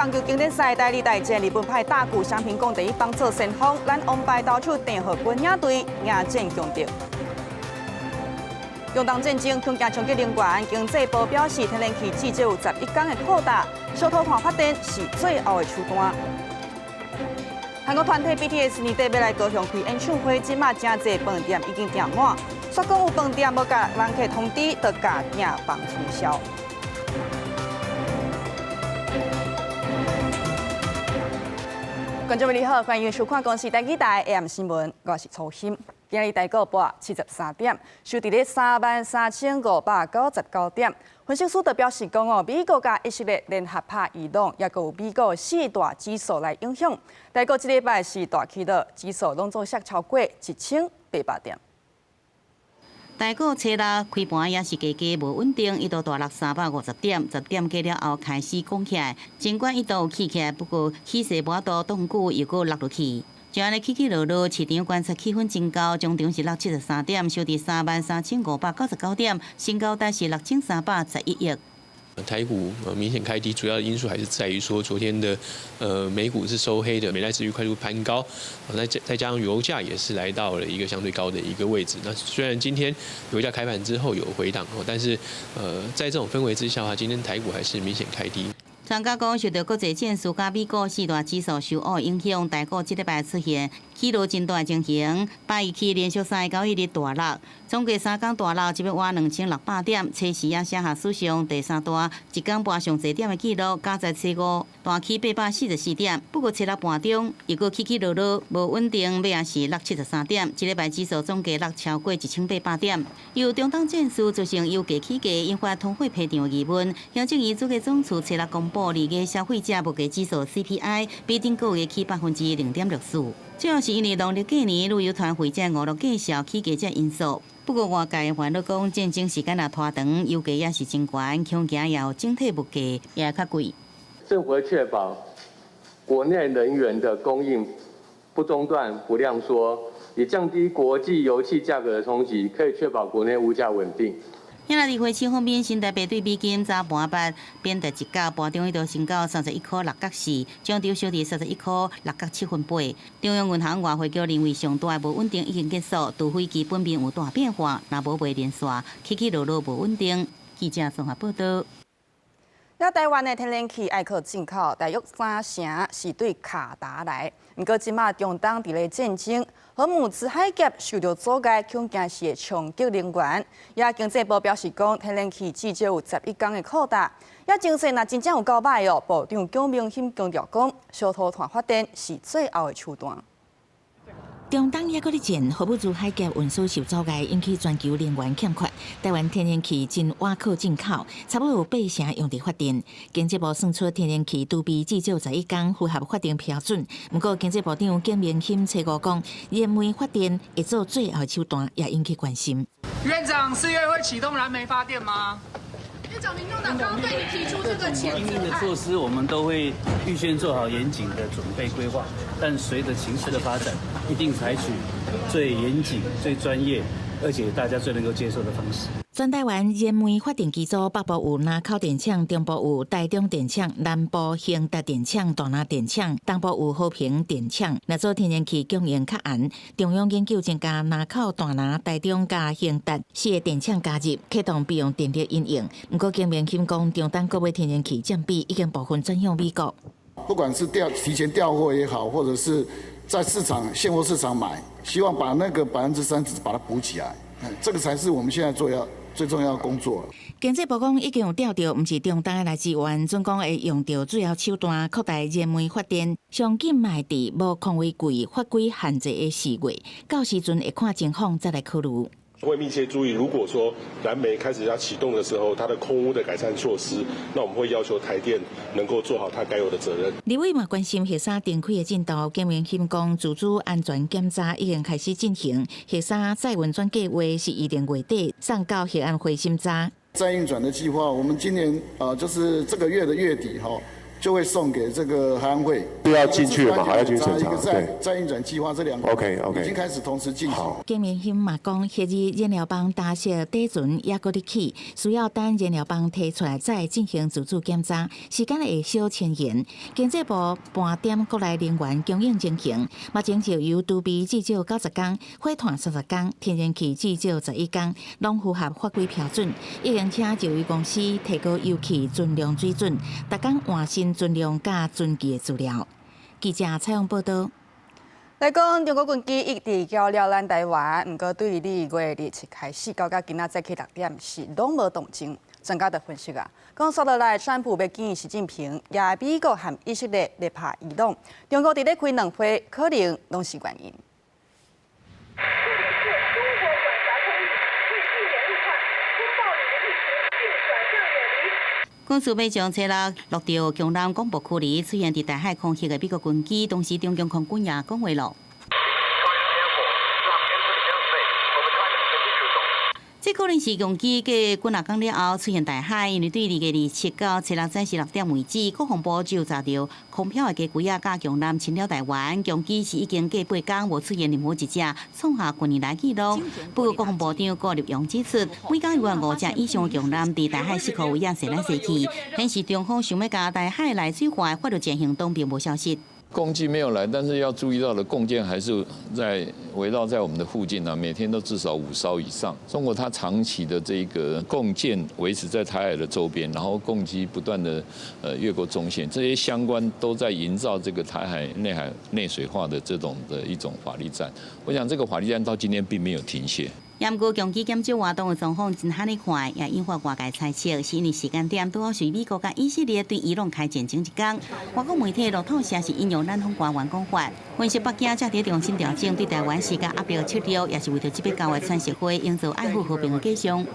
棒球經典賽代理大戰，日本派大谷翔平講第一棒做先鋒，咱王牌投手鄭浩均領隊迎戰強敵。中東戰爭恐驚衝擊能源，經濟部表示天然氣至少有11天的擴大，燒土炭發電是最後的手段。韓國團體 BTS 年底欲來高雄開演唱會，這馬誠濟飯店已經訂滿，煞講有飯店無共人客通知，就共訂房取消。觀眾朋友你好，歡迎收看公視台語台 AM 新聞，我是曹欣。今日台股盤73點，收佇咧33,599點。分析師就表示講哦，美國佮以色列聯合拍伊朗，抑閣有美國四大指數來影響。台股這禮拜是大起落，指數攏總瀉超過1800點。台股初六開盤也是加加無穩定，一度大落350點，10點過了後開始講起來，儘管一度有起起來，不過起勢無多，動久又閣落落去。就按呢起起落落，市場觀察氣氛真高，終場是落73點，收佇33,599點，成交單是6311億。台股明顯開低，主要的因素還是在於說昨天的美股是收黑的，美債殖利率快速攀高，再加上油價也是來到了一個相對高的一個位置。那雖然今天油價開盤之後有回檔，但是在這種氛圍之下的話，今天台股還是明顯開低。專家講，受著國際戰事佮美股四大指數受烏影響，台股這禮拜出現起落真大情形，拜一起連續三個交易日大落，總計3工大落，這欲倚2600點，初時也寫下史上第三大一工盤上濟點的紀錄，佳哉初五大起844點，不過初六盤中又閣起起落落，無穩定，尾仔是落73點，這禮拜指數總計落超過1800點。由中東戰事造成油價起價，引發通貨膨脹疑問。行政院主計總處初六公布2月消費者物價指數 CPI 比頂個月起0.64%，主要是因為農曆過年旅遊團費這五六價數起價這因素。不過外界煩惱講戰爭時間若拖長，油價也是真懸，恐驚也有整體物價也較貴。政府會確保國內能源的供應不中斷、不量縮，以降低國際油氣價格的衝擊，可以確保國內物價穩定。遐爾佇匯市方面，新台幣對美金早盤捌貶值一角，盤中一度升到31塊6角4，終場收佇31塊6角7分8。中央銀行外匯局認為上大的無穩定已經結束，除非基本面有大變化，若無袂連續起起落落無穩定。記者綜合報道。那台灣的天然氣愛靠進口，大約三成是對卡達來。毋過這馬中東佇咧戰爭，荷姆茲海峽受著阻礙，恐驚是會衝擊能源。也經濟部表示講，天然氣至少有11天的擴大。也情勢若真正有夠歹哦，部長蔣明鑫強調講，燒土炭發電是最後的手段。中東猶閣咧戰，荷姆茲海峽運輸受阻礙，引起全球能源欠缺。台灣天然氣真倚靠進口，差不多有八成用佇發電。經濟部算出天然氣儲備至少十一工，符合法定標準。毋過經濟部長簡明鑫初五講，燃煤發電會做最後手段，也引起關心。院長，4月會啟動燃煤發電嗎？院長，民眾黨剛剛對你提出這個譴責因應的措施，我們都會預先做好嚴謹的準備規劃，但隨着情勢的發展，一定採取最嚴謹、最專業，而且大家最能夠接受的方式。全台灣燃煤發電機組北部有林口電廠，中部有台中電廠，南部興達電廠、大林電廠，東部有和平電廠。若做天然氣供應較絚，中央研究增加林口、大林、台中佮興達四个電廠加入，啟動備用電力應用。毋過簡明鑫講，中東購買天然氣佔比已經部分轉向美國。不管是調提前調貨也好，或者是在市場現貨市場買，希望把那個30%把它補起來，這個才是我們現在做要最重要的工作。經濟部講已經有調著，毋是中東來支援，準講會用著最後手段擴大燃煤發電，上緊嘛會佇無空位櫃法規限制的4月，到時陣會看情況再來考慮。會密切注意，如果說燃煤開始要啟動的時候，它的空污的改善措施，那我們會要求台電能夠做好它該有的責任。立委嘛關心核三重開的進度，簡明鑫講，自主安全檢查已經開始進行，核三再運轉計劃是預定月底送到核安會審查。再運轉的計劃，我們今年就是這個月的月底哈，就會送給這個海安會。不要進去嘛，還要進去審查。對，再運轉計劃這兩個 OK， 已經開始同時進行。金明興嘛講，昔日燃料棒打設底船也閣咧起，需要等燃料棒提出來再進行自主檢查，時間會小遷延。經濟部盤點國內能源供應情形，目前石油儲備至少90天，火炭30天，天然氣至少11天，攏符合法規標準。已經請石油公司提高油氣存量水準，逐工換新存量佮船機的資料。記者採訪報道。來講，中國軍機一直攪擾咱台灣，毋過對2月27開始到今仔早起6點是攏無動靜。專家就分析啊，講煞落來，川普欲見習近平，也美國和以色列咧拍伊朗，中國佇咧開兩會，可能攏是原因。這裡是中國管轄空域，為避免誤判，通報你的意圖並轉向遠離。軍事欲將初六落著強南廣播區裡出現佇台海空域的美國軍機，當時中共空軍也講話囉。這可能是共機過幾若工了後出現台海，因為對2月27到初六早時6點為止，國防部就查著空飄的雞龜仔佮強艦侵擾台灣，共機是已經過8工無出現任何一隻，創下近年來紀錄。不過國防部長顧立雄指出，每工有五隻以上的強艦佇台海四箍位仔踅來踅去，顯示中方想欲共台海內水化的法律戰行動並無消失。共機沒有來，但是要注意到的，共艦還是在圍繞在我們的附近啊，每天都至少5艘以上。中國它長期的這個共艦維持在台海的周邊，然後共機不斷的越過中線，這些相關都在營造這個台海內海內水化的這種的一種法律戰。我想這個法律戰到今天並沒有停歇。毋過共機減少活動的狀況真罕咧看，也引發外界猜測，是因為時間點拄好是美國佮以色列對伊朗開戰前一工。外國媒體路透社是引用南方官員講法，分析北京這佇重新調整對台灣施加壓力的策略，也是為著這擺交的川習會營造愛護和平的假象。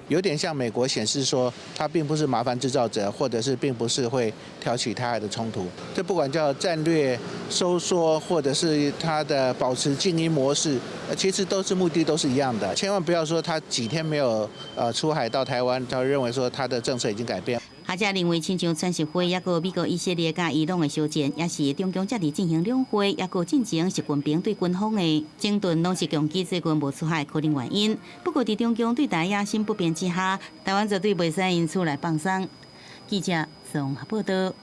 有點像美國顯示說，它並不是麻煩製造者，或者是並不是會挑起台海的衝突。這不管叫戰略收縮，或者是它的保持靜音模式，其實都是目的都是一樣的。千萬不要說他幾天沒有出海到台灣，他認為說他的政策已經改變。學者認為，親像川習會，抑閣美國、以色列佮伊朗的相戰，也是中共這佇進行兩會，抑閣進前習近平對軍方的整頓，攏是共機最近無出海可能原因。不過，佇中共對台野心不變之下，台灣絕對袂使因此來放鬆。記者綜合報道。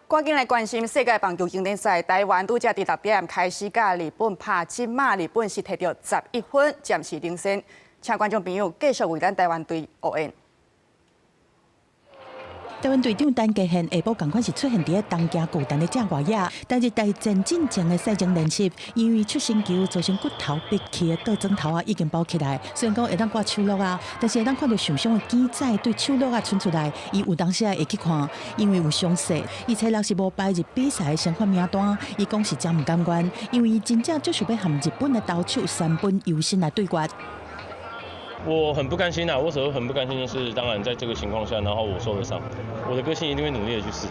趕緊來關心世界棒球經典賽，台灣拄才佇6點開始佮日本拍，這馬日本是摕著11分，暫時領先。請觀眾朋友繼續為咱台灣隊応援。台灣隊長陳傑憲下晡仝款是出現佇咧東京巨蛋的正外野，但是在戰進前的賽前練習，因為觸身球造成骨頭拔起的倒轉頭仔已經包起來，雖然講會當掛手橐仔，但是會當看著受傷的耳仔對手橐仔伸出來，伊有當時會去看，因為有傷勢，伊初六是無排入比賽的先發名單，伊講是真毋甘願，因為伊真正就是欲和日本的投手山本由伸來對決。我很不甘心啊！我所謂很不甘心，就是當然在這個情況下，然後我受了傷，我的個性一定會努力的去試。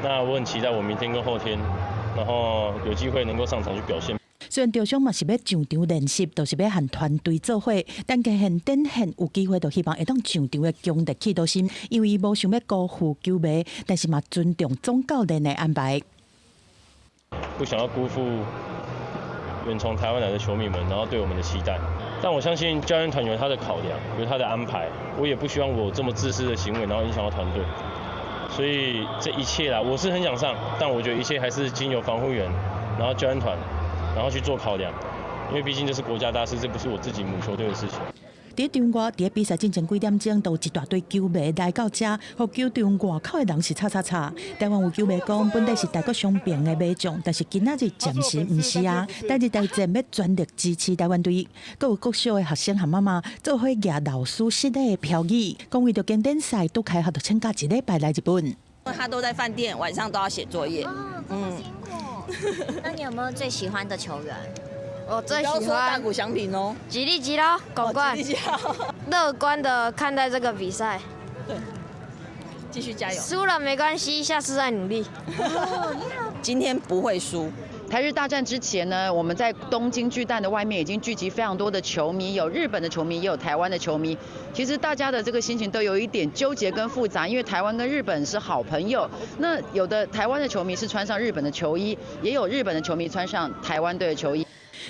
那我很期待我明天跟後天，然後有機會能夠上場去表現。雖然受傷嘛是欲上場練習，就是欲和團隊做伙，但傑憲展現有機會，就希望會當上場的強烈企圖心，因為伊無想欲辜負球迷，但是嘛尊重總教練的安排。不想要辜負遠從台灣來的球迷們，然後對我們的期待。但我相信教練團有他的考量，有他的安排。我也不希望我這麼自私的行為，然後影響到團隊。所以這一切啦，我是很想上，但我覺得一切還是經由防護員，然後教練團，然後去做考量。因為畢竟這是國家大事，這不是我自己母球隊的事情。佇場外，佇比賽進前幾點鐘，都有一大堆球迷來到遮，予球場外口的人是吵吵吵。台灣有球迷講，本來是大谷翔平的迷將，但是今仔日暫時毋是啊。台日大戰欲全力支持台灣隊，閣有國小的學生和媽媽做伙舉老師室的標語，講為著經典賽拄開學就請假一禮拜來日本。他都在飯店，晚上都要寫作業。哦，這麼辛苦。那你有沒有最喜歡的球員？我最喜歡大谷翔平哦，吉力吉撈，鞏冠，樂觀的看待這個比賽，對，繼續加油。輸了沒關係，下次再努力。今天不會輸。台日大戰之前呢，我們在東京巨蛋的外面已經聚集非常多的球迷，有日本的球迷，也有台灣的球迷。其實大家的這個心情都有一點糾結跟複雜，因為台灣跟日本是好朋友。那有的台灣的球迷是穿上日本的球衣，也有日本的球迷穿上台灣隊的球衣。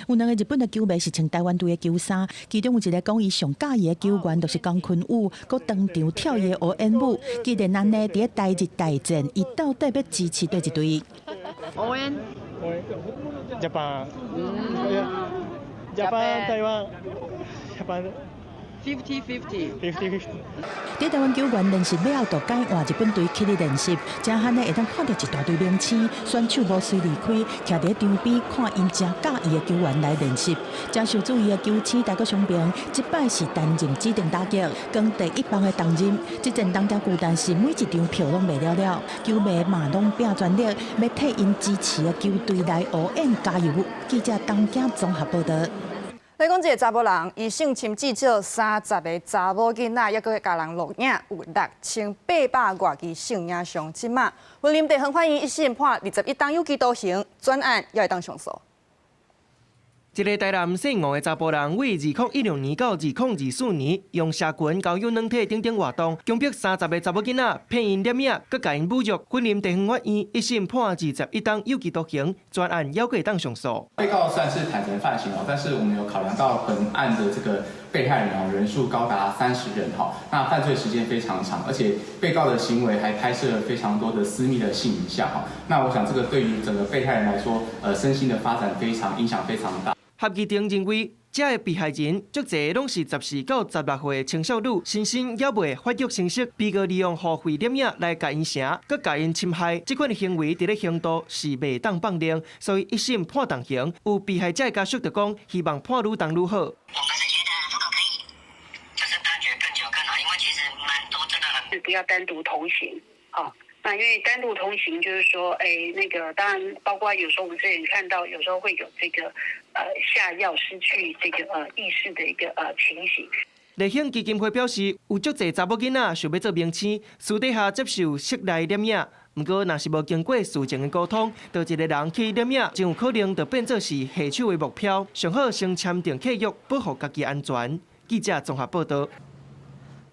有兩個日本的球迷是穿台灣隊的球衫，其中有一個講伊上佮意的球員就是江坤宇，閣當場跳伊的応援舞。既然按呢，佇咧台日大戰，伊到底欲支持佗一隊？応援。 Japan。 Japan 台灣。 Japan。 50-50。 50-50。佇台灣球員練習了後，就改換日本隊起咧練習，這下呢會當看著一大堆明星選手無隨離開，徛佇場邊看𪜶誠佮意的球員來練習。誠受注意的球星大谷翔平，這擺是擔任指定打擊，扛第一棒的重任。這陣東京巨蛋是每一張票攏賣了了，球迷嘛攏拼全力，欲替𪜶支持的球隊來応援加油。記者東京綜合報導。來講這个查某人，伊性侵至少30个查某囡仔，猶閣共人錄影，有6800外支性影像。這馬雲林地方法院一審判21冬有期徒刑，全案猶會當上訴。一个台南姓王的查埔人，對2016年到2024年，用社群交友軟體等等活動，強迫30个查某囡仔騙𪜶攝影，閣共𪜶侮辱。雲林地方法院一審判21冬有期徒刑，全案猶閣會當上訴。被告雖然是坦承犯行哦，但是我們有考量到本案的這個被害人哦人數高達30人哈，那犯罪時間非常長，而且被告的行為還拍攝了非常多的私密的性影像哈，那我想這個對於整個被害人來說，身心的發展非常影響非常大。合議庭認為，這个被害人足濟攏是14到16歲的青少女，身心猶未發育成熟，被告利用付費攝影來共𪜶成，閣共𪜶侵害，這款的行為佇咧刑度是袂當放任，所以一審判重刑。有被害者的家屬就講，希望判愈重愈好。我們是覺得如果可以，就是判決更久更好，因為其實蠻多真的很不要單獨同行，好。那因為單獨同行，就是說，哎，那個當然包括有時候我們之前看到，有時候會有這個，下藥失去這個意識的一個情形。麗興基金會表示，有足濟查某囡仔想欲做明星，私底下接受室內攝影，毋過若是無經過事前的溝通，就一个人去攝影，真有可能就變做是下手的目標。上好先簽訂契約，保護家己安全。記者綜合報導。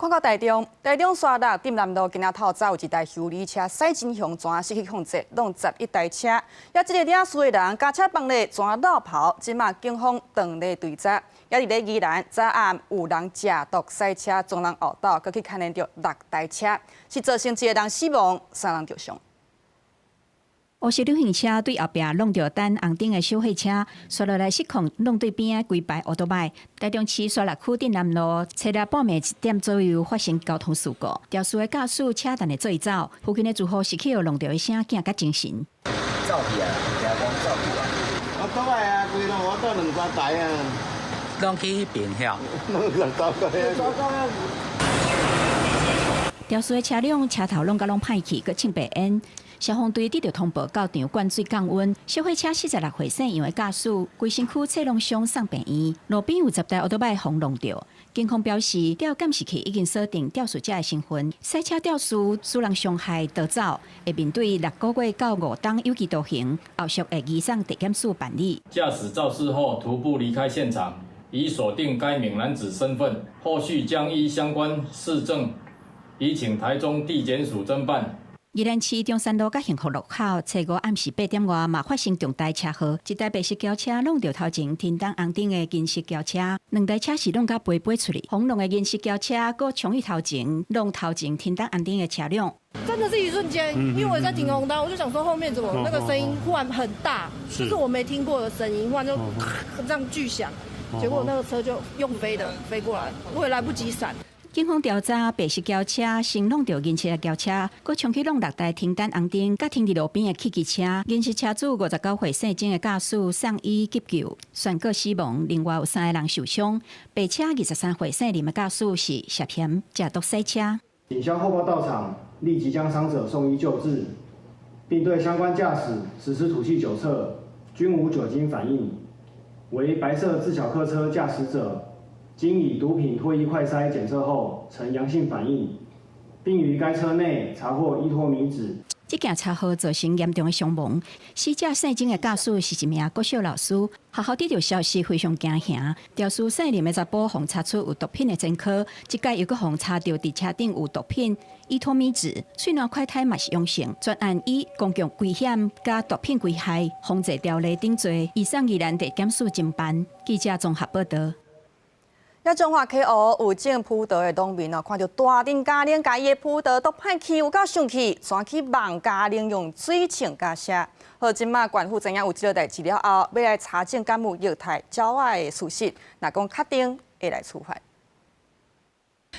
看到台中，台中沙鹿鎮南路今仔透早有一台修理車駛真兇，全失去控制，挵11台車。也這个肇事的人共車放咧，全落跑。這馬警方當咧追查。也佇咧宜蘭，昨暗有人食毒駛車撞人後斗，閣去牽連著六台車，是造成一个人死亡，三人著傷。烏色旅行車對後壁挵著等紅燈的小貨車，紲落來失控，挵對邊仔規排歐多擺。台中市沙鹿區鎮南路，初六半暝1點左右發生交通事故，肇事的駕駛車等咧做走，附近的住戶是去予挵著的聲驚甲精神。走去啊，聽講走去啊。我倒來啊，規攏我倒兩三台啊。攏去彼邊遐。攏走過去。肇事的車輛車頭攏甲攏歹去，閣衝白煙。消防隊得著通報到場灌水降溫。小貨車46歲姓楊的駕駛，規身軀切攏傷送病院。路邊有10台歐多擺予挵著。警方表示，調監視器已經鎖定肇事者的身份。賽車肇事使人傷害逃走，會面對6個月到5冬有期徒刑，後續會移送地檢署辦理。駕駛肇事後徒步離開現場，已鎖定該名男子身份，後續將依相關事證，移請台中地檢署偵辦。宜蘭市中山路佮幸福路口，初五暗時8點外嘛發生重大車禍，一台白色轎車挵著頭前停等紅燈的銀色轎車，兩台車是挵甲飛飛出去，予挵的銀色轎車閣衝去頭前，挵頭前停等紅燈的車輛。真的是一瞬間，因為我在停紅燈，我就想說後面怎麼那個聲音忽然很大，就是我沒聽過的聲音，忽然就這樣巨響，結果那個車就用飛的飛過來，我也來不及閃。警方調查，白色轎車先挵著銀色的轎車，閣衝去挵六台停等紅燈、佮停佇路邊的汽機車。銀色車主59歲姓鍾的駕駛送醫急救，宣告死亡。另外有三個人受傷。白車23歲姓林的駕駛是涉嫌食毒駛車。警消獲報到場，立即將傷者送醫救治，並對相關駕駛實施吐氣酒測，均無酒精反應，為白色自小客車駕駛者。經以毒品唾液快篩檢測後呈陽性反應，並於該車內查獲依托咪酯。這件車禍造成嚴重的傷亡。死者姓曾的駕駛是一名國小老師。學校得著消息非常驚嚇，肇事姓林的查埔予查出有毒品的前科，這擺又閣予查著佇車頂有毒品依托咪酯，喙瀾快篩嘛是陽性，全案以公共危險佮毒品危害防治條例定罪，移送宜蘭地檢署偵辦。記者綜合報道。遐彰化溪湖有種葡萄的農民哦，看著大陣鵁鴒共伊的葡萄都歹去，有夠生氣，竄去網鵁鴒用水銃共射。好，這馬縣府知影有這个代誌了後，欲來查證敢有虐待鳥仔的事實，若講確定會來處罰。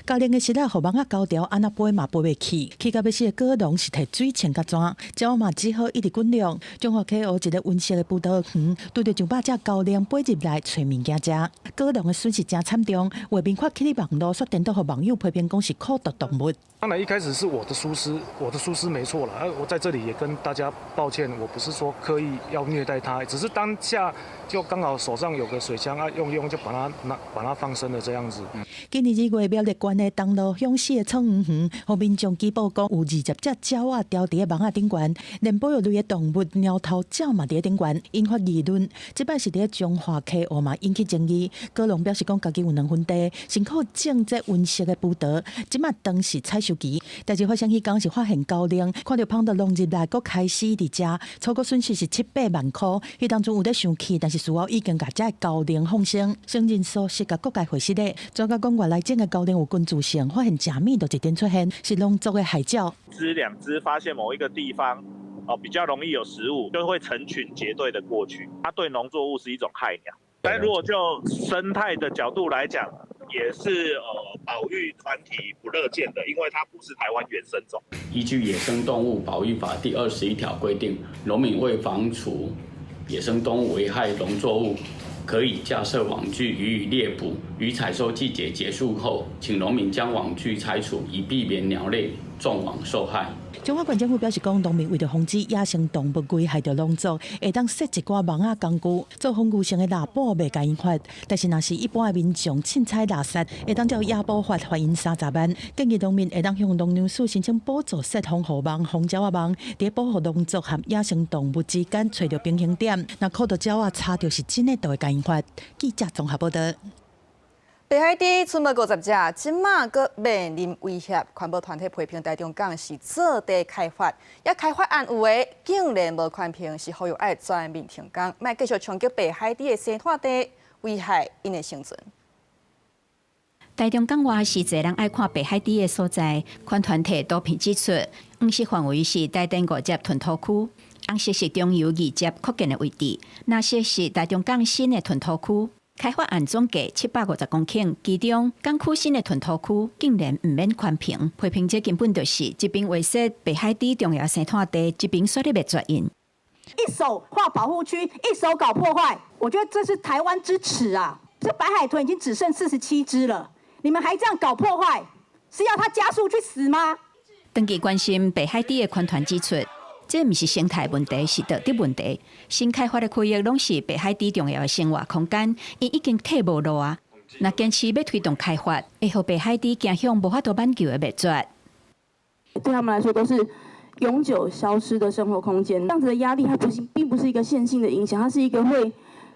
鵁鴒的爍爁予網仔勾牢，按怎飛嘛飛袂去，氣甲欲死的果農是提水銃共鑽，鳥仔嘛只好一直滾量。彰化溪湖一个溫室的葡萄園，拄著上百隻鵁鴒飛入來揣物件食，果農的損失誠慘重。畫面發起佇網路，煞顛倒予網友批評講是苦毒動物。當然一開始是我的疏失，我的疏失沒錯啦。我在這裡也跟大家抱歉，我不是說刻意要虐待它，只是當下就剛好手上有個水槍啊，用用就把它拿把它放生了這樣子。今年2月，苗栗縣的東螺鄉四个草園園，予民眾舉報講有20隻鳥仔牢佇個網仔頂懸，連保育類的動物貓頭鳥嘛佇個頂懸，引發議論。這擺是佇個彰化溪湖嘛引起爭議。果農表示講，家己有兩分地，辛苦種這溫室的葡萄，這馬當是採收期。代誌發生彼工是發現鵁鴒，看著蜂都籠入來，閣開始佇食，初步損失是7、8萬箍。彼當陣有咧生氣，但是事後已經共這个鵁鴒放生，承認疏失共各界回失禮。專家講，外來種的鵁鴒有根蛀性，發現食物就一陣出現，是農作的害鳥。隻兩隻發現某一個地方哦比較容易有食物，就會成群結隊的過去。它對農作物是一種害鳥。但如果就生態的角度來講，也是保育團體不樂見的，因為它不是台灣原生種。依據《野生動物保育法》第21條規定，農民為防除野生動物危害農作物，可以架設網具予以獵捕。於採收季節結束後，請農民將網具拆除，以避免鳥類中網受害。彰化縣政府表示講，農民為著防止野生動物危害著農作，會當設一寡網仔工具做防禦性的獵捕，袂共𪜶罰。但是，若是一般的民眾凊彩獵殺，會當照野捕法罰𪜶30萬。建議農民會當向農糧署申請補助設防護網、防鳥仔網，佇保護農作和野生動物之間揣著平衡點。若苦毒鳥仔查著是真的，就會共𪜶罰。記者綜合報道。白海豬賰無50隻，這馬閣面臨威脅。環保團體批評台中港是做地開發，遐開發案有的竟然無寬頻，是呼籲愛全面停工，莫繼續衝擊白海豬的生態地，危害𪜶的生存。台中港外是濟人愛看白海豬的所在，環團體圖片指出，黃色範圍是台電五接囤土區，紅色是中油二接擴建的位置，藍色是台中港新的囤土區。開發案總計750公頃，其中港區新的囤土區竟然毋免寬頻，批評這根本就是一邊威脅白海豬重要生態地，一邊煞咧袂絕印。一手劃保護區，一手搞破壞，我覺得這是台灣之恥啊！這白海豚已經只剩47隻了，你們還這樣搞破壞，是要它加速去死嗎？長期關心白海豬的環團指出，這毋是生態問題，是道德問題。新開發的區域攏是白海豬重要的生活空間，𪜶已經退無路啊！若堅持欲推動開發，會予白海豬走向無法度挽救的滅絕。對他們來說，都是永久消失的生活空間。這樣子的壓力，它不是並不是一個線性的影響，它是一個會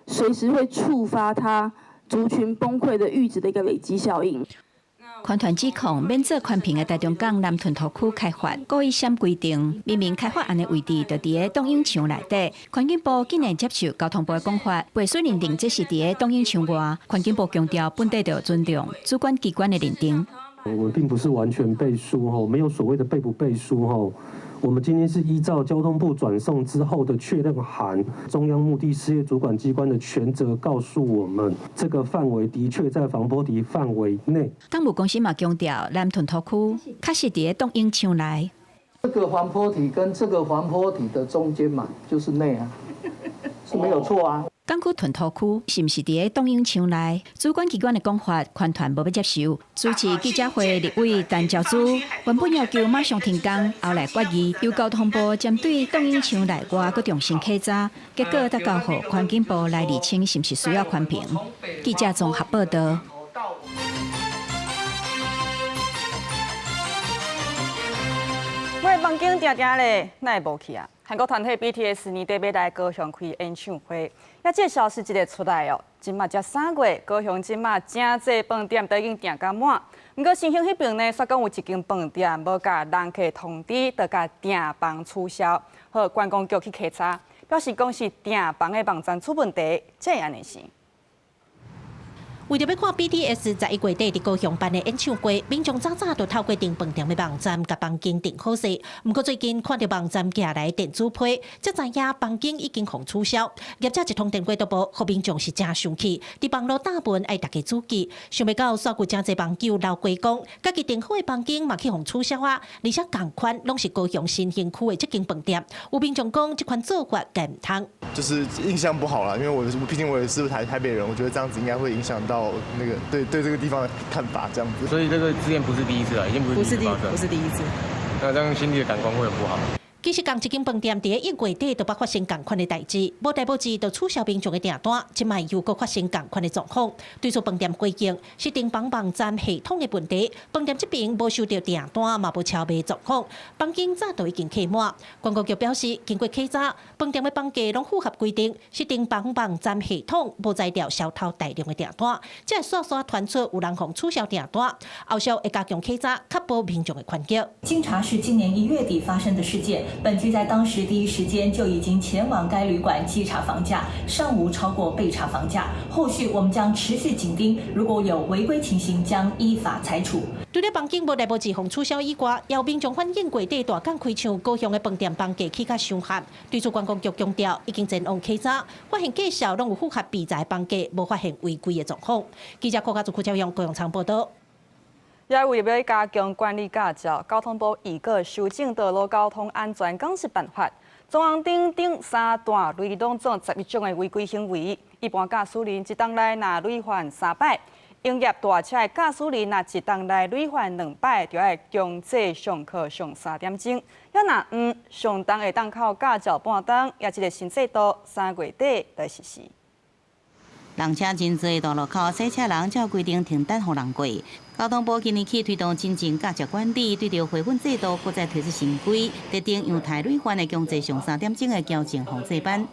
隨時會觸發它族群崩潰的閾值的一個累積效應。環團指控免做寬頻的台中港南屯土區開發，故意閃規定，明明開發案的位置就佇个擋鷹牆內底，環境部竟然接受交通部的講法，背書認定這是佇个擋鷹牆外。環境部強調，本底就尊重主管機關的認定。我們並不是完全背書吼，沒有所謂的背不背書吼。我們今天是依照交通部轉送之後的確認函，中央目的事業主管機關的權責告訴我們，這個範圍的確在防波堤範圍內。港務公司嘛強調，南屯土區確實佇个擋鷹牆內。這個防波堤跟這個防波堤的中間嘛，就是內啊，是沒有錯啊。港區囤土區是毋是佇个擋鷹牆內？主管機關的講法，環團無欲接受。主持記者會立委陳昭姿原本要求馬上停工，後來決議由交通部針對擋鷹牆內外閣重新稽查，結果才交予環境部來釐清是毋是需要寬頻。記者綜合報道。我房間間定定咧，哪會無去啊？韓國團體 BTS 年底欲來高雄開演唱會，抑這个消息一个出來哦，這馬才3月，高雄這馬誠濟飯店都已經訂甲滿。毋過新興彼邊呢，煞講有一間飯店無共人客通知，就共訂房取消，予觀光局去稽查，表示講是訂房的網站出問題，這會按呢是。為著欲看 BTS 11月底佇高雄辦的演唱會，民眾早早就透過訂飯店的網站共房間訂好勢。毋過最近看著網站寄來電子批，才知影房間已經予取消。業者一通電話都無，予民眾是誠生氣。佇網路打文愛大家注意，想袂到煞閣誠濟網友留雞講，家己訂好的房間嘛去予取消啊！而且仝款攏是高雄新興區的這間飯店。有民眾講，這款做法共毋通。就是印象不好啦，因為我畢竟我也是台北人，我覺得這樣子應該會影響到那個對這個地方的看法，這樣子。所以這個之前不是第一次啦，已經不是第一次，不是第一次。那這樣心裡的感官會很不好。其實仝一間飯店佇1月底就捌發生仝款的代誌，無代無誌就取消民眾的訂單，這擺又閣發生仝款的狀況。對此飯店回應是訂房網站系統的問題，飯店這邊無收著訂單，嘛無超賣狀況，房間早就已經客滿。觀光局表示，經過稽查，飯店的房價攏符合規定，是訂房網站系統無才調小偷大量的訂單，才會煞煞傳出有人予取消訂單，後續會加強稽查，確保民眾的權益。經查是今年1月底發生的事件。本局在當時第一時間就已經前往該旅館稽查房價，尚無超過備查房價。後續我們將持續緊盯，如果有違規情形，將依法裁處。除了房間無代無誌予取消以外，也有民眾反映月底大港開唱，高雄的飯店房價起較傷懸。對此觀光局強調，已經前往稽查，發現價數攏有符合備查房價，無發現違規的狀況。記者郭家祖、柯超勇高雄場報導。也為著欲加強管理駕照，交通部預告修正道路交通安全講習辦法，總紅燈等三大類攏總11種的違規行為，一般駕駛人一冬內若累犯三擺，營業大車的駕駛人若一冬內累犯兩擺，就愛強制上課上3點鐘。抑若毋上重會當扣駕照半冬，抑這个新制度3月底來實施。人車真濟，大路口駛車人照規定停等予人過。交通部今年起推動真正駕照管理，對著回訓制度，閣再推出新規，特定樣態累犯的強制上3點鐘的矯正防制班。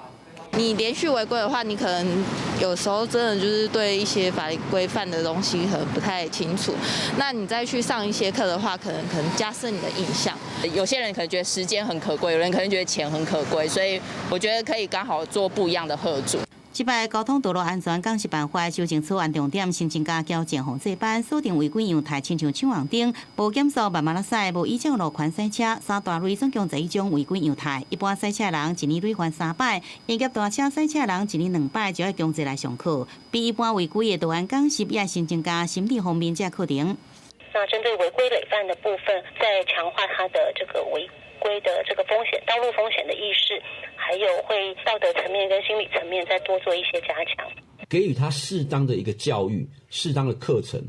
你連續違規的話，你可能有時候真的就是對一些法律規範的東西可能不太清楚。那你再去上一些課的話，可能加深你的印象。有些人可能覺得時間很可貴，有人可能覺得錢很可貴，所以我覺得可以剛好做不一樣的賀阻。這擺交通道路安全講習辦法修正草案重點，新增加矯正防制班，鎖定違規樣態，親像搶紅燈、無減速慢慢仔駛、無依照路權駛車，三大類總共11種違規樣態。一般駛車人一年累犯三擺，營業大車駛車人一年兩擺就愛強制來上課。比一般違規的道安講習也新增加心理方面這課程。那針對違規累犯的部分，再強化他的這個違規的這個風險、道路風險的意識，還有會道德層面跟心理層面再多做一些加強，給予他適當的一個教育、適當的課程，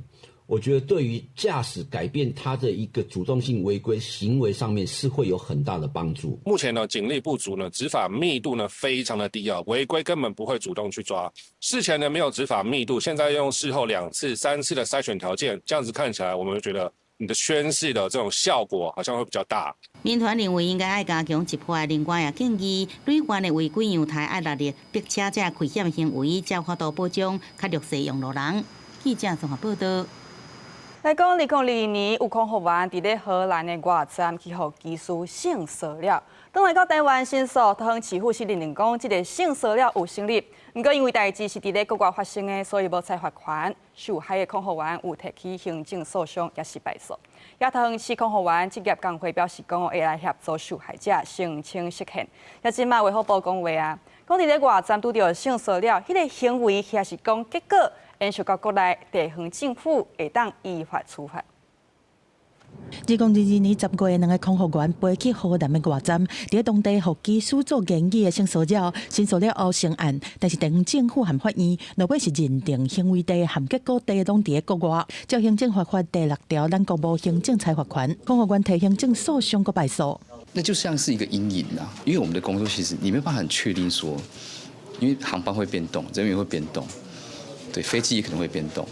我覺得對於駕駛改變他的一個主動性違規行為上面是會有很大的幫助。目前呢，警力不足呢，執法密度呢非常的低啊，違規根本不會主動去抓。事前呢沒有執法密度，現在用事後兩次、三次的篩選條件，這樣子看起來，我們覺得你的宣示的這種效果好像會比較大。民團認為應該愛加強執法，另外也建議累犯的違規樣態愛納入逼車這危險行為，才有法度保障較弱勢用路人。記者綜合報導。來講，2022年有空服員佇咧荷蘭的外站去予機師性騷擾，轉來到台灣申訴，桃園市府是認定講這个性騷擾有成立，毋過因為代誌是佇咧國外發生的，所以無裁罰款。受害的空服員有提起行政訴訟，也是敗訴。也桃園市空服員職業工會表示講，會來協助受害者澄清釋憲。也這馬衛福部講話啊，講佇咧外站拄著性騷擾，彼个行為抑是講結果，延續到國內地方政府會當依法處罰。2022年10月，兩个空服員飛去荷蘭的外站，佇當地予機師做言語的性騷擾，申訴了後成案，但是地方政府和法院落尾是認定行為地和結果地攏佇咧國外，照行政法法第六條，咱國無行政裁罰權，空服員提行政訴訟閣敗訴。那就像是一個陰影啊，因為我們的工作其實你沒辦法很確定說，因為航班會變動，人員會變動，對，飛機也可能會變動，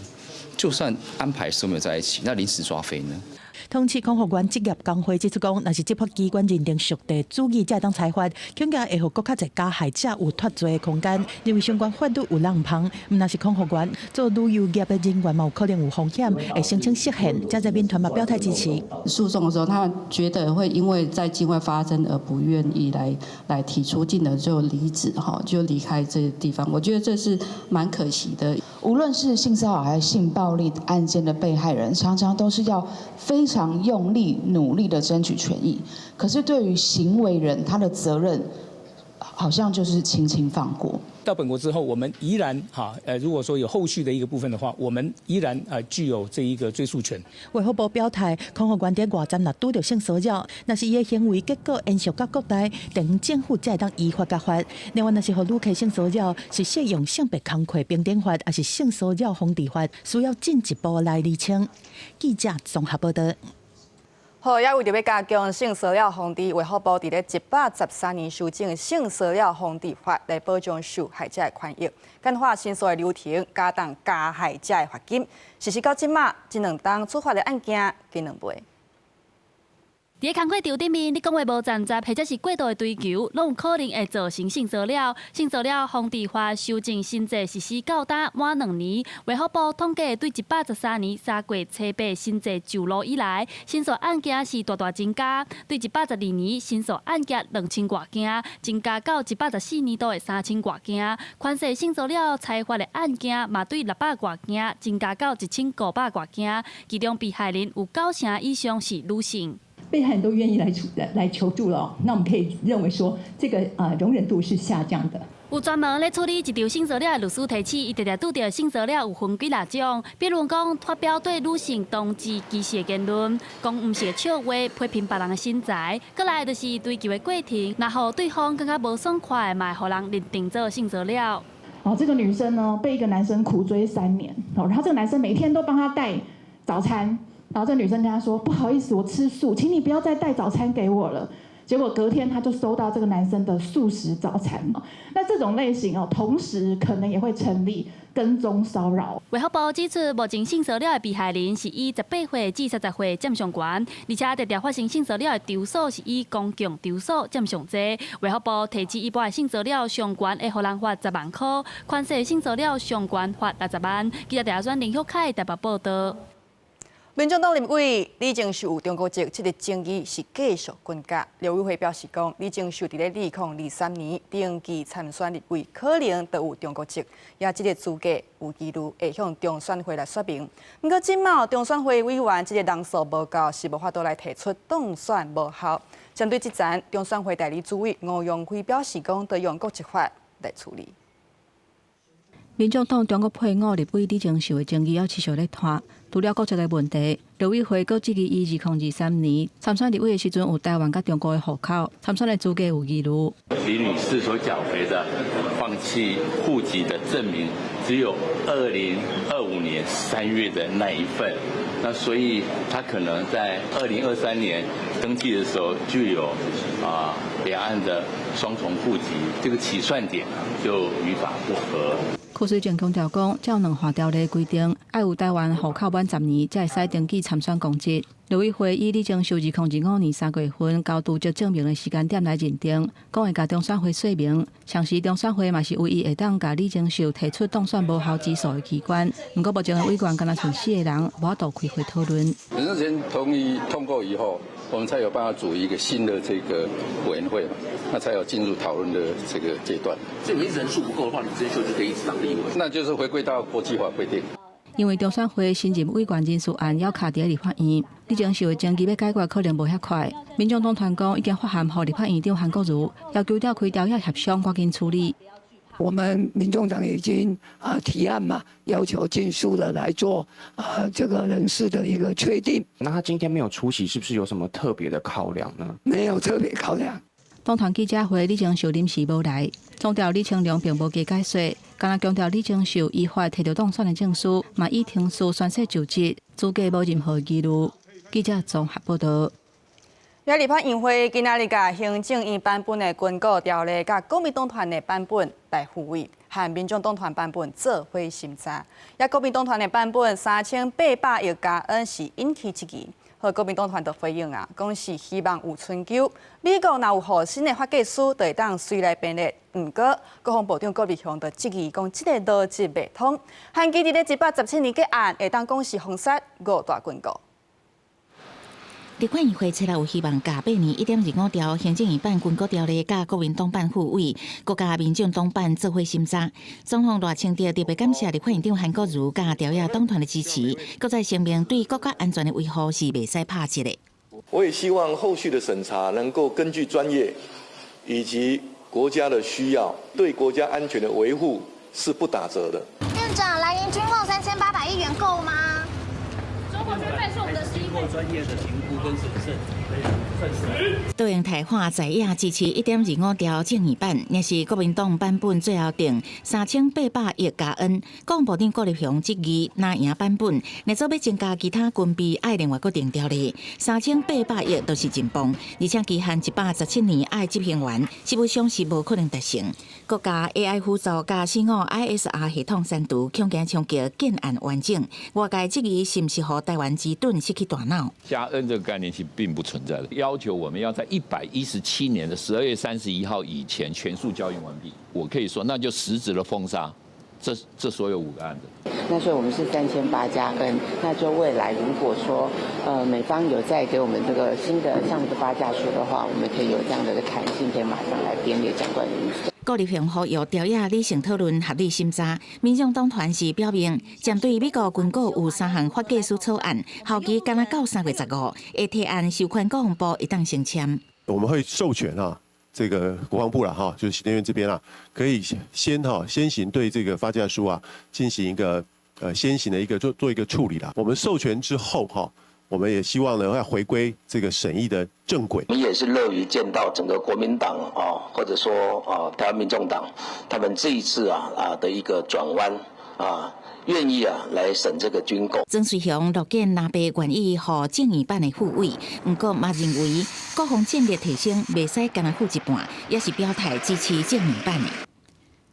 就算安排是沒有在一起，那臨時抓飛呢？同時，空服員職業工會指出講，若是執法機關認定屬地主義才會當裁罰，恐驚會予閣較濟加害者有脫罪的空間。認為相關法律有漏縫，毋但是空服員做旅遊業的人員嘛有可能有風險，會申請釋憲。遮濟民團嘛表態支持。訴訟的時候，他們覺得會因為在境外發生而不願意來提出，進而就離職，哈，就離開這個地方。我覺得這是蠻可惜的。無論是性騷擾還是性暴力案件的被害人，常常都是要非常用力努力的爭取權益。可是對於行為人，他的責任好像就是輕輕放過。到本國之後，我們依然哈，如果說有後續的一個部分的話，我們依然具有這一個追訴權。衛福部表態，空服員佇外站若拄著性騷擾，若是伊的行為結果延續到國內，地方政府才會當依法共罰。另外，若是予旅客性騷擾，是適用性別工課平等法，抑是性騷擾防治法，需要進一步來釐清。記者綜合報道。好，也為著欲加強性騷擾防治，衛福部佇咧113年修正性騷擾防治法，來保障受害者的權益，簡化申訴的流程，加重加害者的罰金。實施到這馬，這兩冬處罰的案件近兩倍。佇咧工課場頂面，你講話無攢實，或者是過度的追求，攏有可能會造成性騷擾。性騷擾防治法修正新制實施到今滿2年，衛福部統計對113年3月初8新制上路以來，申訴案件是大大增加。對112年申訴案件2000外件，增加到114年度的3000外件。寬恕性騷擾裁罰的案件嘛，對600外件，增加到1500外件。其中被害人有九成以上是女性。被害人都願意來求助了，那我們可以認為說，這個容忍度是下降的。有專門咧處理這場性騷擾的律師提醒，伊常常拄著性騷擾有分幾若種，比如講發表對女性同志歧視的言論，講毋是的笑話，批評別人的身材，閣來就是追求的過程，若予對方感覺無爽快，嘛會予人認定做性騷擾。哦，這個女生呢，被一個男生苦追3年，哦，然後這個男生每天都幫她帶早餐。然後這女生跟他說：“不好意思，我吃素，請你不要再帶早餐給我了。”結果隔天他就收到這個男生的素食早餐。那這種類型哦，同時可能也會成立跟蹤騷擾。衛福部指出，目前性騷擾的被害人是以18歲至30歲佔上懸，而且常常發生性騷擾的場所是以公共場所佔上濟。衛福部提示一般的性騷擾上懸會予人罰10萬塊，寬恕性騷擾上懸罰60萬。記者鄭選林旭凱台北報道。民眾黨立委李鍾秀有中國籍，這個爭議是繼續滾絞。陸委會表示講，李鍾秀佇咧2023年登記參選立委，可能就有中國籍，也這個資格有疑慮，會向中選會來說明。毋過，這馬中選會委員這個人數無夠，是無法度來提出當選無效。針對這層，中選會代理主委吳陽輝表示講，得用國籍法來處理。民眾黨中國配偶立委李鍾秀的爭議猶持續咧拖，除了國籍的問題，陸委會閣質疑伊2023年參選立委的時陣有台灣佮中國的戶口，參選的資格有疑慮。李女士所繳回的放棄戶籍的證明，只有2025年3月的那一份，那所以她可能在2023年登記的時候就有兩岸的雙重戶籍，這個起算點就與法不合。柯水正強調講，照兩項條例規定，愛有台灣戶口滿十年，才會使登記參選公職。陸委會以李鍾秀2025年3月份交瀆職證明的時間點來認定，講會共中選會說明。同時，中選會嘛是唯一會當共李鍾秀提出當選無效之訴的機關。毋過，目前的委員敢若賰四个人，無法度開會討論。人事權同意通過以後，我們才有辦法組一個新的這個委員會嘛，那才有進入討論的這個階段。這你人數不夠的話，李鍾秀就可以一直當立委。那就是回歸到國籍法規定。因為中選會新任委員人事案猶卡佇立法院，李鍾秀的爭議欲解決可能無遐快。民眾黨團講已經發函予立法院長韓國瑜，要求調開朝野協商，趕緊處理。我們民眾黨已經提案嘛，要求盡速的來做這個人事的一個確定。那他今天沒有出席，是不是有什麼特別的考量呢？沒有特別考量。黨團記者會，李鍾秀臨時無來，總調李清龍並無加解說，敢若強調李鍾秀依法提著當選的證書，嘛依程序宣誓就職，資格無任何疑慮。記者綜合報道。也立法院會今仔日共行政院版本的軍購條例，佮國民黨團的版本來互為，和民眾黨團版本做伙審查。也國民黨團的版本3800億加 N 是引起質疑。予國民黨團就回應啊，講是希望有春秋。美國若有予新的發計書，就會當隨來編列。毋過國防部長郭立雄就質疑講，這个邏輯袂通。韓基佇咧117年結案，會當講是封殺五大軍購。立法院會冊來有希望共八年1.25條行政院版軍購條例佮國民黨版復位，閣佮民眾黨版做伙審查。總統賴清德特別感謝立法院長韓國瑜佮朝野黨團的支持，閣再聲明對國家安全的維護是袂使拍折的。我也希望後續的審查能夠根據專業以及國家的需要，對國家安全的維護是不打折的。院長，來年軍購3800億元夠嗎？中國軍費是我們的經過專業的評估跟審慎，杜英台話在野支持1.25條正義版，若是國民黨版本最後定3800億加 N。國防部長郭立雄質疑若贏版本，若做欲增加其他軍備，愛另外閣定條例，3800億都是真磅，而且期限117年愛執行完，實務上是無可能達成。國家 AI 輔助佮四五 ISR 系統刪除，恐驚衝擊建案完整，外界質疑是毋是予台灣之盾失去大腦？加 N 這個概念其實並不存在的，要求我們要在117年的12月31號以前全數交運完畢。我可以說，那就實質的封殺這所有五個案子。那所以我們是3800加 N，那就未來如果說美方有再給我們這個新的項目的發價書的話，我們可以有這樣的彈性，可以馬上來編列相關預算。郭立雄呼籲朝野理性討論、合理審查。民眾黨團是表明，針對美國軍購有三項發計書草案，效期干焦到3月15，會提案授權國防部會當先簽。我們會授權啊，這個國防部啦，哈，就是行政院這邊啦，可以先哈先行對這個發價書啊進行一個先行的一個做一個處理啦。我們授權之後哈，我們也希望呢要回歸這個審議的正軌。我們也是樂於見到整個國民黨啊，或者說啊台灣民眾黨，他們這一次啊的一個轉彎啊，願意啊來審這個軍購。曾瑞雄樂見藍白願意予正義版的復位，毋過嘛認為國防戰力提升袂使干焦付一半，也是表態支持正義版的。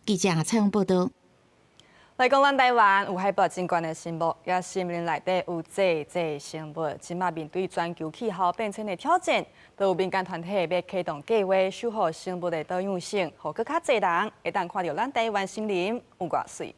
記者採訪報道。來講，咱台灣有海拔真懸的生物，也森林內底有濟濟生物。這馬面對全球氣候變遷的挑戰，都有民間團體欲啟動計劃，守護生物的多樣性，予閣較濟人會當看著咱台灣森林有偌媠。